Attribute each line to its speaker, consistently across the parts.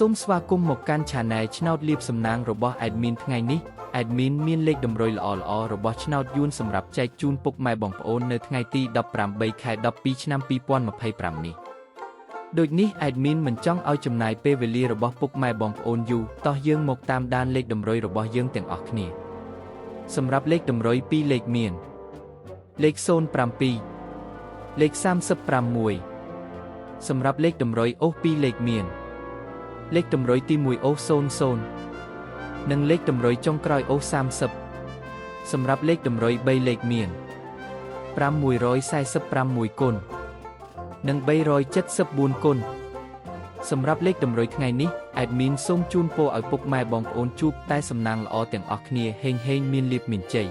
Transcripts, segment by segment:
Speaker 1: សូមស្វាគមន៍មកកាន់ Channel ឆ្នោតលៀបសំណាងរបស់ Admin ថ្ងៃនេះ Admin មានលេខតម្រុយល្អៗរបស់ឆ្នោតយួនសម្រាប់ចែកជូនពុកម៉ែបងប្អូននៅថ្ងៃទី18ខែ12ឆ្នាំ2025នេះដូចនេះ Admin មិនចង់ឲ្យចំណាយពេលវេលារបស់ពុកម៉ែបងប្អូនយូរតោះយើងមកតាមដានលេខតម្រុយរបស់យើងទាំងអស់គ្នាសម្រាប់លេខតម្រុយ2លេខមានលេខ07លេខ36សម្រាប់លេខតម្រុយអូស2លេខមាន លេខតម្រុយទី1អូស00និងលេខតម្រុយចុងក្រោយអូស30សម្រាប់លេខតម្រុយ3លេខមាន5146គុណនិង374គុណសម្រាប់លេខតម្រុយថ្ងៃនេះ admin សូមជូនពរឲ្យពុកម៉ែបងប្អូនជួបតែសំណាងល្អទាំងអស់គ្នាហេងហេងមានលាភមានជ័យ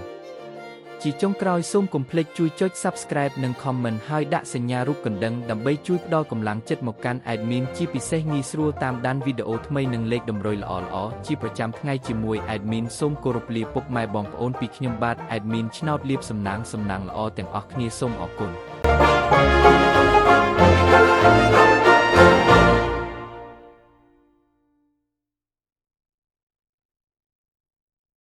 Speaker 1: ជាចុងក្រោយសូមកុំភ្លេចជួយចុច Subscribe និង Comment ហើយដាក់សញ្ញារូបកណ្ដឹងដើម្បីជួយផ្ដល់កម្លាំងចិត្តមកកាន់ admin ជាពិសេសងាយស្រួលតាមដានវីដេអូថ្មីនិងលេខតម្រុយល្អៗជាប្រចាំថ្ងៃជាមួយ admin សូមគោរពលាពុកម៉ែបងប្អូនពីខ្ញុំបាទ admin ឆ្នោតលៀបសំណាងសំណាងល្អទាំងអស់គ្នាសូមអរគុណ។